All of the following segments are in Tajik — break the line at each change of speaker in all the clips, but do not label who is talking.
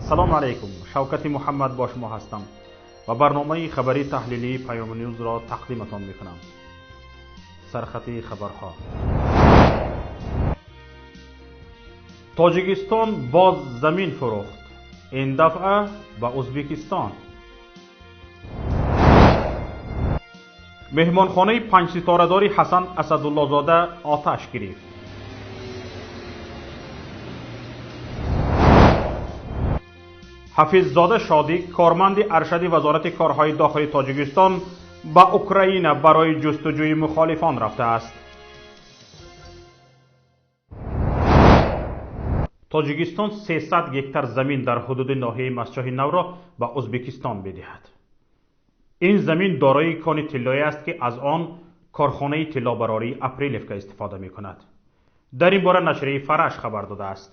Ассалому алайкум, Шавкати Муҳаммад бо шумо ҳастам ва барномаи хабарии таҳлилии Паём Ньюзро тақдиматон мекунам. Сархати хабарҳо. Тоҷикистон боз замин фурӯхт, ин дафъа ба Ӯзбекистон. Меҳмонхонаи панҷситорадори Ҳасан Асадуллозода оташ гирифт. Ҳафиззода Шодӣ, корманди аршади Вазорати корҳои дохили Тоҷикистон, ба Украина барои ҷустуҷӯи мухолифон рафтааст. Тоҷикистон 300 гектар замин дар ҳудуди ноҳияи Мастчоҳи Навро ба Ӯзбекистон медиҳад. Ин замин дорои кони тиллоӣ аст, ки аз он корхонаи тиллобарории Апрелевка истифода мекунад. Дар ин бора нашрияи Фараш хабар додааст.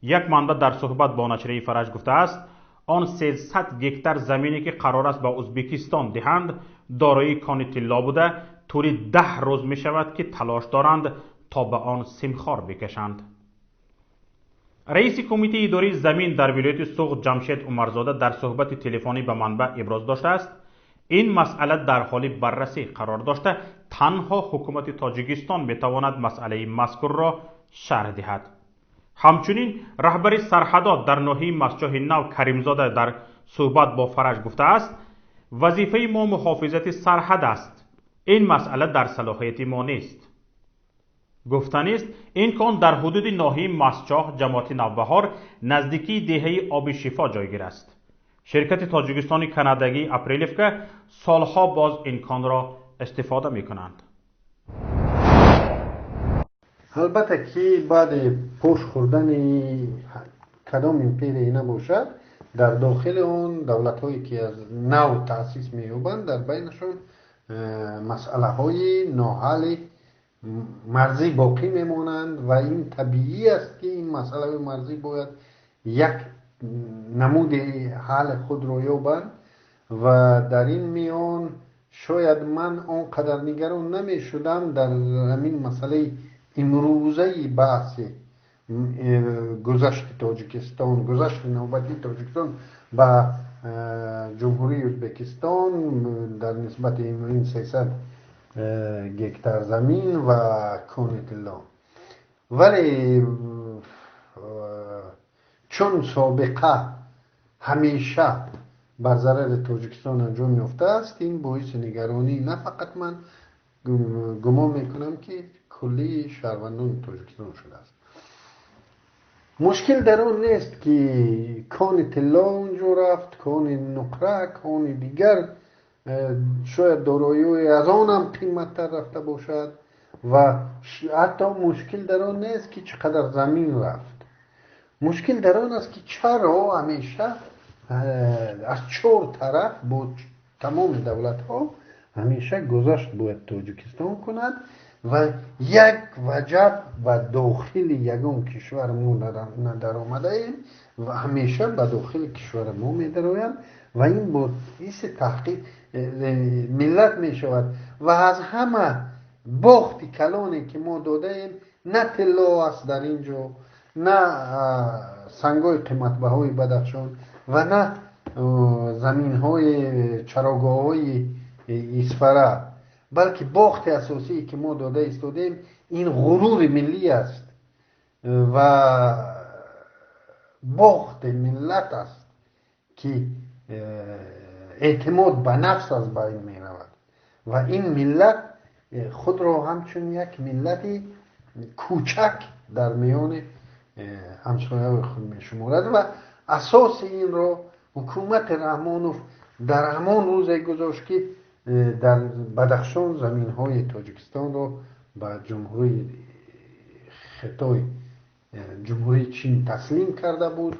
Як манбаъ дар суҳбат бо нашрияи Фараш гуфтааст, он 300 гектар замине ки қарор аст ба Ӯзбекистон диҳанд, дорои кони тилло буда, тӯли 10 рӯз мешавад, ки талош доранд то ба он симхор бикашанд. Раиси кумитаи идораи замин дар вилояти Суғд Ҷамшед Умарзода дар суҳбати телефонӣ ба манбаъ иброз доштааст, ин масъала дар ҳоли баррасӣ қарор дошта, танҳо ҳукумати Тоҷикистон метавонад масъалаи мазкурро шарҳ диҳад. Ҳамчунин раҳбари сарҳадот дар ноҳияи Мастчоҳи Нав Каримзода дар суҳбат бо Фараш гуфтааст, вазифаи мо муҳофизати сарҳад аст. Ин масъала дар салоҳияти мо нест. Гуфтанист, ин кон дар ҳудуди ноҳияи Мастчоҳ, ҷамоати Навбаҳор, наздикии деҳаи Оби Шифо ҷойгир аст. Ширкати Тоҷикистони канадагии Апрелевка солҳо боз ин конро истифода мекунанд.
Албатта ки баъди пош хӯрдани кадом империя набошад, дар дохили он давлатҳое ки аз нав таъсис меёбанд, дар байнашон масъалаҳои ноҳалли марзӣ боқӣ мемонанд ва ин табиӣ аст, ки ин масъалаҳои марзӣ бояд як намуди ҳалли худро ёбанд ва дар ин миён шояд ман он қадар нигарон намешудам дар ҳамин масъалаи имрӯзаи баҳси гузашти Тоҷикистон, гузашти навбатии Тоҷикистон ба Ҷумҳурии Ӯзбекистон дар нисбати ин 300 гектар замин ва кони тилло. Вале чун собиқа ҳамеша бар зарари Тоҷикистон анҷом ёфтааст, ин боиси нигаронӣ на фақат ман, гумон мекунам, ки куллии шаҳрвандони Тоҷикистон шудааст. Мушкил дар он нест, ки кони тилло онҷо рафт, кони нуқра, кони дигар, шояд дороиҳои аз онам қиматтар рафта бошад ва ҳатто мушкил дар он нест, ки чӣ қадар замин рафт. Мушкил дар он аст, ки чаро ҳамеша аз чор тараф бо тамоми давлатҳо ҳамеша гузашт бояд Тоҷикистон кунад ва як ваҷаб ба дохили ягон кишвар мо надаромадаем ва ҳамеша ба дохили кишвари мо медароянд ва ин боиси таҳқиқ миллат мешавад. Ва аз ҳама бохти калоне ки мо додаем на тилло аст дар ин ҷо, на сангҳои қиматбаҳои Бадахшон ва на заминҳои чарогоҳҳои Исфара, балки бохти асосие ки мо дода истодаем ин ғурури миллӣ аст ва бохти миллат аст, ки эътимод ба нафс аз байн меравад ва ин миллат худро ҳамчун як миллати кӯчак дар миёни ҳамсояҳои худ мешуморад. Ва асоси инро ҳукумати Раҳмонов дар ҳамон рӯзе гузошт, ки дар Бадахшон заминҳои Тоҷикистонро ба Ҷумҳурии Хитой, Ҷумҳурии Чин таслим карда буд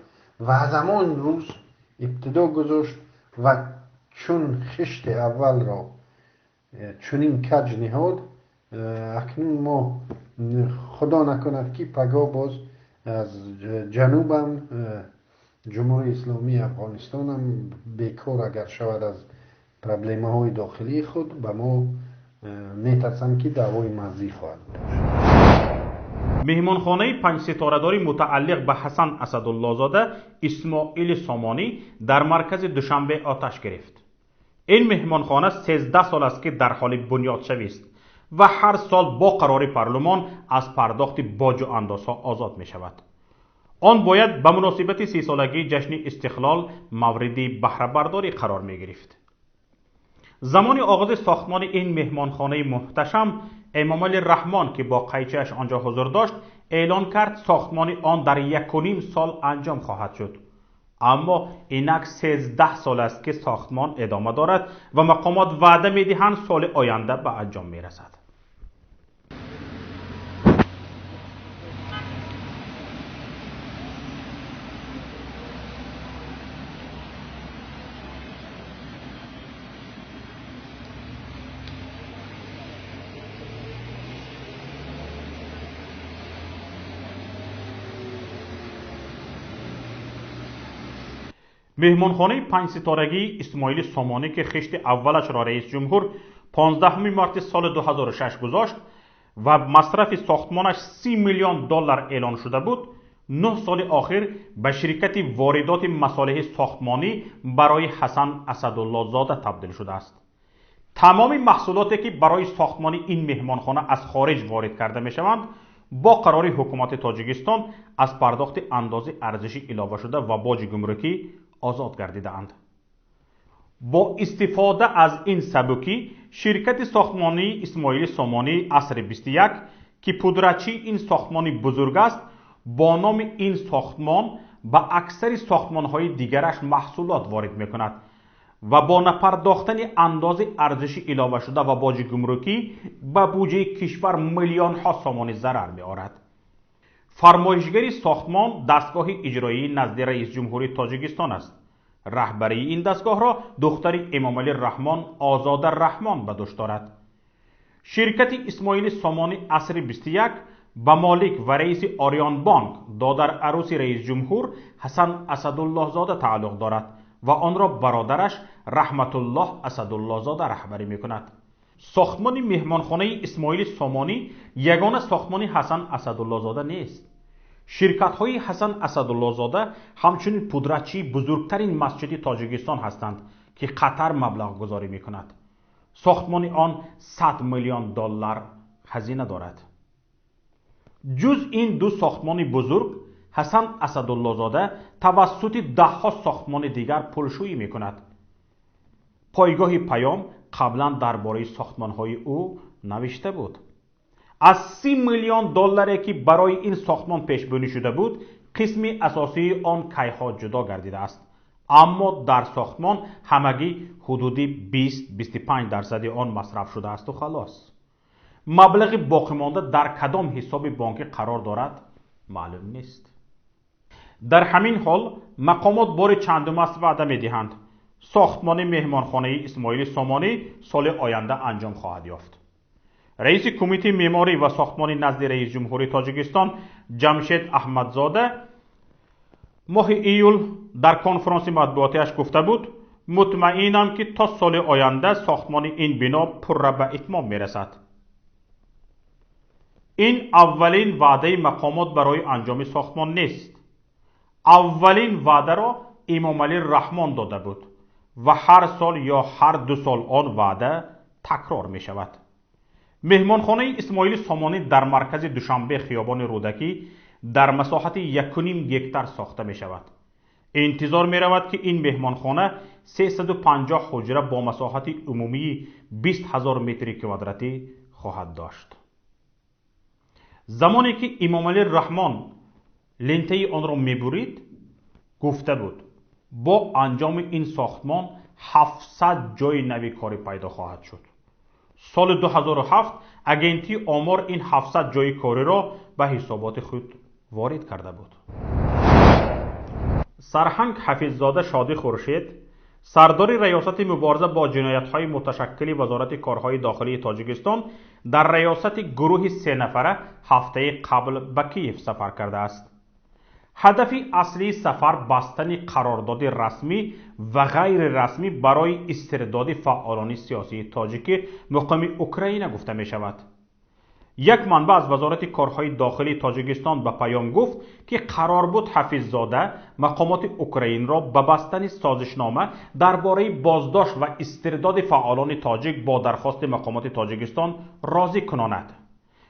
ва аз ҳамон рӯз ибтидо гузошт ва чун хишти аввалро чунин каҷ ниҳод, акнун мо худо накунад, ки пагоҳ боз аз ҷанубам Ҷумҳурии Исломии Афғонистонам бекор агар шавад аз проблемаҳои дохилии худ, ба мо метарсам, ки даъвои марзӣ хоҳад дошт.
Меҳмонхонаи панҷситорадори мутааллиқ ба Ҳасан Асадуллозода Исмоили Сомонӣ дар маркази Душанбе оташ гирифт. Ин меҳмонхона 13 сол аст, ки дар ҳоли бунёдшавист ва ҳар сол бо қарори парлумон аз пардохти боҷу андозҳо озод мешавад. Он бояд ба муносибати 30-солагии ҷашни Истиқлол мавриди баҳрабардорӣ қарор мегирифт. Замони оғози сохтмони ин меҳмонхонаи муҳташам Эмомалӣ Раҳмон, ки бо қайчиаш онҷо ҳузур дошт, эълон кард сохтмони он дар 1,5 сол анҷом хоҳад шуд. Аммо инак 13 сол аст, ки сохтмон идома дорад ва мақомот ваъда медиҳанд соли оянда ба анҷом мерасад. Меҳмонхонаи панҷситорагии Исмоили Сомонӣ, ки хишти аввалашро раис ҷумҳур 15 марти соли 2006 гузошт ва масрафи сохтмонаш 30 миллион доллар эълон шуда буд, 9 соли охир ба ширкати воридоти масолеҳи сохтмонӣ барои Ҳасан Асадуллозода табдил шудааст. Тамоми маҳсулоте, ки барои сохтмони ин меҳмонхона аз хориҷ ворид карда мешаванд, бо қарори ҳукумати Тоҷикистон аз пардохти андози арзиши иловашуда ва боҷи гумрукӣ озод гардидаанд. Бо истифода аз ин сабукӣ ширкати сохтмонии Исмоили Сомонӣ асри 21, ки пудрачии ин сохтмони бузург аст, бо номи ин сохтмон ба аксари сохтмонҳои дигараш маҳсулот ворид мекунад ва бо напардохтани андози арзиши иловашуда ва боҷи гумрукӣ ба буҷаи кишвар миллионҳо сомонӣ зарар меорад. Фармоишгари сохтмон дастгоҳи иҷроии назди раис ҷумҳури Тоҷикистон аст. Раҳбарии ин дастгоҳро духтари Эмомалӣ Раҳмон Озода Раҳмон ба дӯш дорад. Ширкати Исмоили Сомонӣ асри 21 ба молик ва раиси Ориёнбонк додар аруси раис ҷумҳур Ҳасан Асадуллоҳзода тааллуқ дорад ва онро бародараш Раҳматуллоҳ Асадуллоҳзода раҳбарӣ мекунад. Сохтмони меҳмонхонаи Исмоили Сомонӣ ягона сохтмони Ҳасан Асадуллозода нест. Ширкатҳои Ҳасан Асадуллозода ҳамчунин пудрачии бузургтарин масҷиди Тоҷикистон ҳастанд, ки Қатар маблағгузорӣ мекунад. Сохтмони он 100 миллион доллар ҳазина дорад. Ҷуз ин ду сохтмони бузург, Ҳасан Асадуллозода тавассути даҳҳо сохтмони дигар пулшӯӣ мекунад. Пойгоҳи Паём қаблан дар бораи сохтмонҳои ӯ навишта буд. Аз 30 миллион долларе, ки барои ин сохтмон пешбинӣ шуда буд, қисми асосии он кайҳо ҷудо гардидааст. Аммо дар сохтмон ҳамагӣ ҳудуди 20-25 дарсади он масраф шудаасту халос. Маблағи боқимонда дар кадом ҳисоби бонкӣ қарор дорад, маълум нест. Дар ҳамин ҳол мақомот бори чандум аст ваъда медиҳанд. Сохтмони меҳмонхонаи Исмоили Сомонӣ соли оянда анҷом хоҳад ёфт. Раиси кумитаи меъморӣ ва сохтмони назди раис ҷумҳури Тоҷикистон Ҷамшед Аҳмадзода моҳи июл дар конфронси матбуотиаш гуфта буд: мутмаинам, ки то соли оянда сохтмони ин бино пурра ба итмом мерасад. Ин аввалин ваъдаи мақомот барои анҷоми сохтмон нест. Аввалин ваъдаро Эмомалӣ Раҳмон дода буд ва ҳар сол ё ҳар ду сол он ваъда такрор мешавад. Меҳмонхонаи Исмоили Сомонӣ дар маркази Душанбе, хиёбони Рӯдакӣ, дар масоҳати 1,5 гектар сохта мешавад. Интизор меравад, ки ин меҳмонхона 350 ҳуҷра бо масоҳати умумии 20 000 метри квадратӣ хоҳад дошт. Замоне ки Эмомалӣ Раҳмон лентаи онро мебурид, гуфта буд бо анҷоми ин сохтмон 700 ҷойи нави корӣ пайдо хоҳад шуд. Соли 2007 агентии омор ин 700 ҷойи кориро ба ҳисоботи худ ворид карда буд. Сарҳанг Ҳафиззода Шодӣ Хуршед, сардори раёсати мубориза бо ҷиноятҳои муташаккили Вазорати корҳои дохилии Тоҷикистон, дар раёсати гурӯҳи сенафара ҳафтаи қабл ба Киев сафар кардааст. Ҳадафи аслии сафар бастани қарордоди расмӣ ва ғайрирасмӣ барои истирдоди фаъолони сиёсии тоҷикӣ муқими Украина гуфта мешавад. Як манбаъ аз Вазорати корҳои дохилии Тоҷикистон ба Паём гуфт, ки қарор буд Ҳафиззода мақомоти Украинро ба бастани созишнома дар бораи боздошт ва истирдоди фаъолони тоҷик бо дархости мақомоти Тоҷикистон розӣ кунонад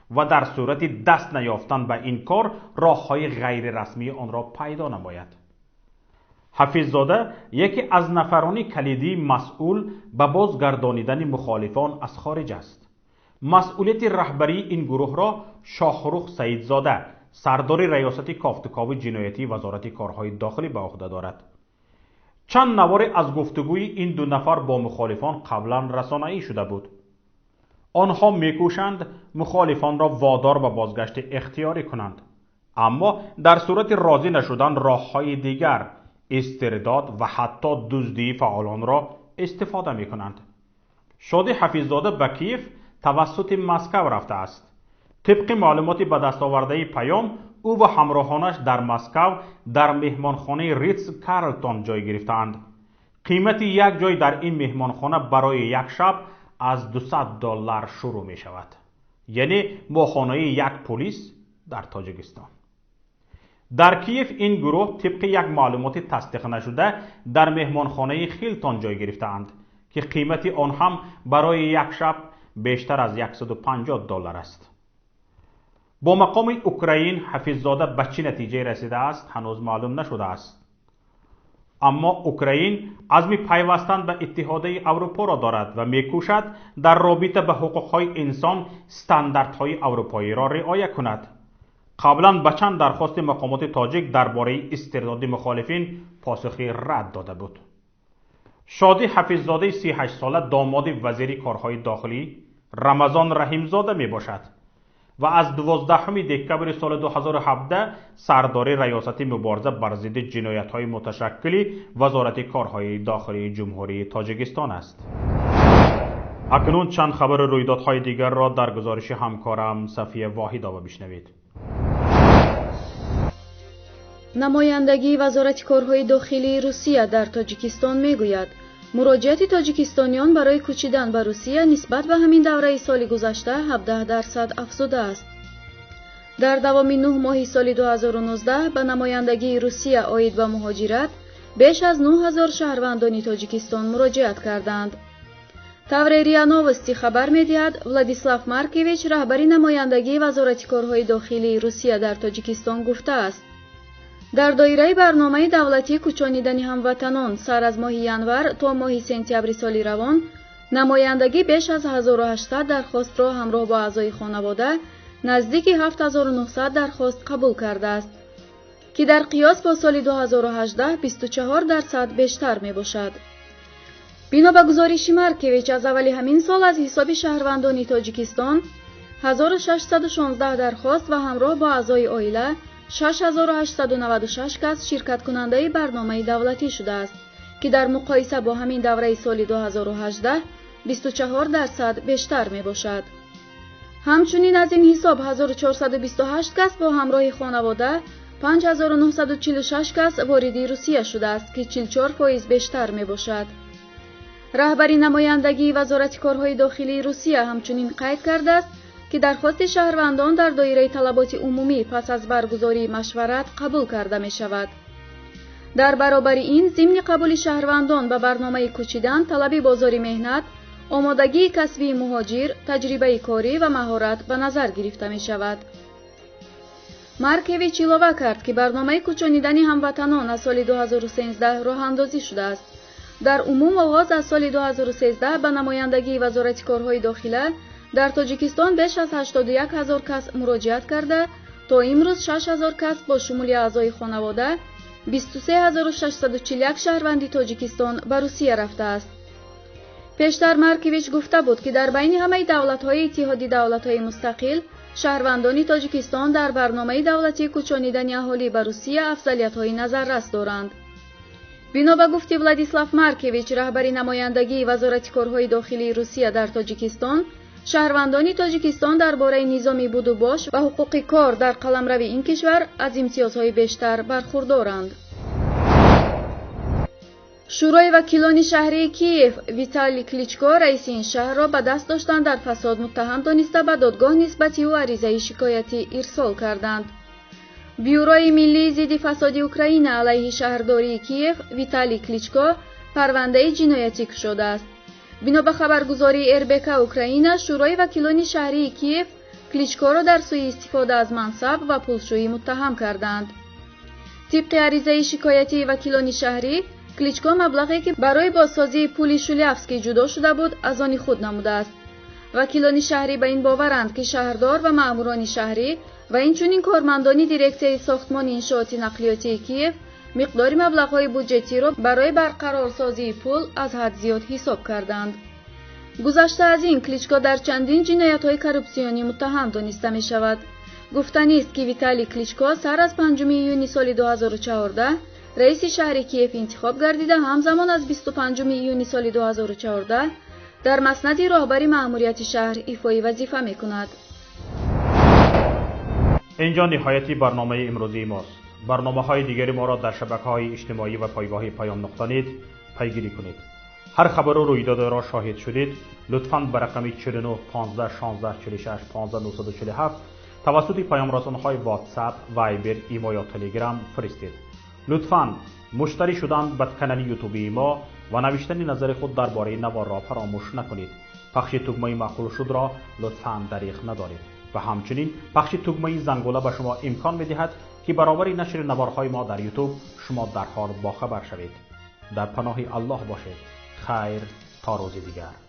ва дар сурати даст наёфтан ба ин кор роҳҳои ғайрирасмии онро пайдо намояд. Ҳафиззода яке аз нафарони калидии масъул ба бозгардонидани мухолифон аз хориҷ аст. Масъулияти раҳбарии ин гурӯҳро Шоҳрух Саидзода, сардори раёсати кофтукови ҷиноятии Вазорати корҳои дохилӣ ба уҳда дорад. Чанд наворе аз гуфтугӯи ин ду нафар бо мухолифон қаблан расонаӣ шуда буд. Онҳо мекӯшанд мухолифонро водор ба бозгашти ихтиёрӣ кунанд, аммо дар сурати розӣ нашудан роҳҳои дигар, истирдод ва ҳатто дуздии фаъолонро истифода мекунанд. Шодӣ Ҳафиззода ба Киев тавассути Москав рафтааст. Тибқи маълумоти ба дастовардаи Паём, ӯ ва ҳамроҳонаш дар Москав дар меҳмонхонаи Ритс Карлтон ҷой гирифтаанд. Қимати як ҷой дар ин меҳмонхона барои як шаб аз 200 доллар шурӯъ мешавад, яъне моҳонаи як пулис дар Тоҷикистон. Дар Киев ин гурӯҳ тибқи як маълумоти тасдиқ нашуда дар меҳмонхонаи Хилтон ҷой гирифтаанд, ки қимати он ҳам барои як шаб бештар аз 150 доллар аст. Бо мақоми Украин Ҳафиззода ба чӣ натиҷае расидааст, ҳанӯз маълум нашудааст. Аммо Украин азми пайвастан ба Иттиҳодияи Аврупоро дорад ва мекӯшад дар робита ба ҳуқуқҳои инсон стандартҳои аврупоиро риоя кунад. Қаблан ба чанд дархости мақомоти тоҷик дар бораи истирдоди мухолифин посухи рад дода буд. Шодӣ Ҳафиззодаи 38сола домоди вазири корҳои дохилӣ Рамазон Раҳимзода мебошад ва аз 12 декабри соли 2017 сардори раёсати мубориза бар зидди ҷиноятҳои муташаккили Вазорати корҳои дохилии Ҷумҳурии Тоҷикистон аст. Акнун чанд хабару рӯйдодҳои дигарро дар гузориши ҳамкорам Сафия Воҳидова бишнавед.
Намояндагии Вазорати корҳои дохилии Русия дар Тоҷикистон мегӯяд, муроҷиати тоҷикистониён барои кӯчидан ба Русия нисбат ба ҳамин давраи соли гузашта 17% афзудааст. Дар давоми 9 моҳи соли 2019 ба намояндагии Русия оид ба муҳоҷират беш аз 9000 шаҳрвандони Тоҷикистон муроҷиат карданд. Тавре РИА Новости хабар медиҳад, Владислав Маркевич, раҳбари намояндагии Вазорати корҳои дохилии Русия дар Тоҷикистон гуфтааст: дар доираи барномаи давлатии кӯчонидани ҳамватанон сар аз моҳи январ то моҳи сентябри соли равон намояндагӣ беш аз 1800 дархостро ҳамроҳ бо аъзои хонавода наздики 7900 дархост қабул кардааст, ки дар қиёс бо соли 2018 24% бештар мебошад. Бино ба гузориши Маркевич, аз аввали ҳамин сол аз ҳисоби шаҳрвандони Тоҷикистон 1616 дархост ва ҳамроҳ бо аъзои оила 6896 кас ширкаткунандаи барномаи давлатӣ шудааст, ки дар муқоиса бо ҳамин давраи соли 2018 24% бештар мебошад. Ҳамчунин аз ин ҳисоб 1428 кас бо ҳамроҳи хонавода, 5946 кас вориди Русия шудааст, ки 44% бештар мебошад. Раҳбари намояндагии Вазорати корҳои дохилии Русия ҳамчунин қайд кардааст, ки дархости шаҳрвандон дар доираи талаботи умумӣ пас аз баргузории машварат қабул карда мешавад. Дар баробари ин, зимни қабули шаҳрвандон ба барномаи кӯчидан талаби бозори меҳнат, омодагии касбии муҳоҷир, таҷрибаи корӣ ва маҳорат ба назар гирифта мешавад. Маркевич илова кард, ки барномаи кӯчонидани ҳамватанон аз соли 2013 роҳандозӣ шудааст. Дар умум оғоз аз соли 2013 ба намояндагии Вазорати корҳои дохила дар Тоҷикистон беш аз 81 ҳазор кас муроҷиат карда, то имрӯз 6 ҳазор кас бо шумули аъзои хонавода 23641 шаҳрванди Тоҷикистон ба Русия рафтааст. Пештар Маркевич гуфта буд, ки дар байни ҳамаи давлатҳои Иттиҳоди давлатҳои мустақил шаҳрвандони Тоҷикистон дар барномаи давлатии кӯчонидани аҳолӣ ба Русия афзалиятҳои назаррас доранд. Бино ба гуфти Владислав Маркевич, раҳбари намояндагии Вазорати корҳои дохилии Русия дар Тоҷикистон, шаҳрвандони Тоҷикистон дар бораи низоми будубош ва ҳуқуқи кор дар қаламрави ин кишвар аз имтиёзҳои бештар бархурдоранд. Шӯрои вакилони шаҳрии Киев Виталий Кличко, раиси ин шаҳрро ба даст доштан дар фасод муттаҳам дониста, ба додгоҳ нисбати ӯ аризаи шикоятӣ ирсол карданд. Бюрои миллии зидди фасоди Украина алайҳи шаҳрдории Киев Виталий Кличко парвандаи ҷиноятӣ кушодааст. Бино ба хабаргузории РБК Украина, Шӯрои вакилони шаҳрии Киев Кличкоро дар сӯиистифода аз мансаб ва пулшӯӣ муттаҳам карданд. Тибқи аризаи шикоятии вакилони шаҳрӣ, Кличко маблағе, ки барои бозсозии пули Шулявский ҷудо шуда буд, аз они худ намудааст. Вакилони шаҳрӣ ба ин боваранд, ки шаҳрдор ва маъмурони шаҳрӣ ва инчунин кормандони дирексияи сохтмони иншооти нақлиётии Киев миқдори маблағҳои буҷетиро барои барқарорсозии пул аз ҳад зиёд ҳисоб карданд. Гузашта аз ин, Кличко дар чандин ҷиноятҳои коррупсионӣ муттаҳам дониста мешавад. Гуфтанист, ки Виталий Кличко сар аз 5 июни соли 2014 раиси шаҳри Киев интихоб гардида, ҳамзамон аз 25 июни соли 2014 дар маснади роҳбари маъмурияти шаҳр ифои вазифа мекунад.
Инҷо ниҳояти барномаи имрӯзии мост. Барномаҳои дигари моро дар шабакаҳои иҷтимоӣ ва пойгоҳи Паём нуқта нет пайгирӣ кунед. Ҳар хабару рӯйдодеро шоҳид шудед, лутфан ба рақами 49 15 16 46 15 947 тавассути паёмрасонҳои WhatsApp, Viber, Имо ё Telegram фиристед. Лутфан муштарӣ шудан ба канали ютубии мо ва навиштани назари худ дар бораи наворро фаромӯш накунед. Пахши тугмаи маъқул шудро лутфан дариғ надоред ва ҳамчунин пахши тугмаи зангула ба шумо имкон медиҳад, ки баробари нашри наворҳои мо дар Ютуб шумо дарҳол бохабар шавед. Дар паноҳи Аллоҳ бошед. Хайр, то рӯзи дигар.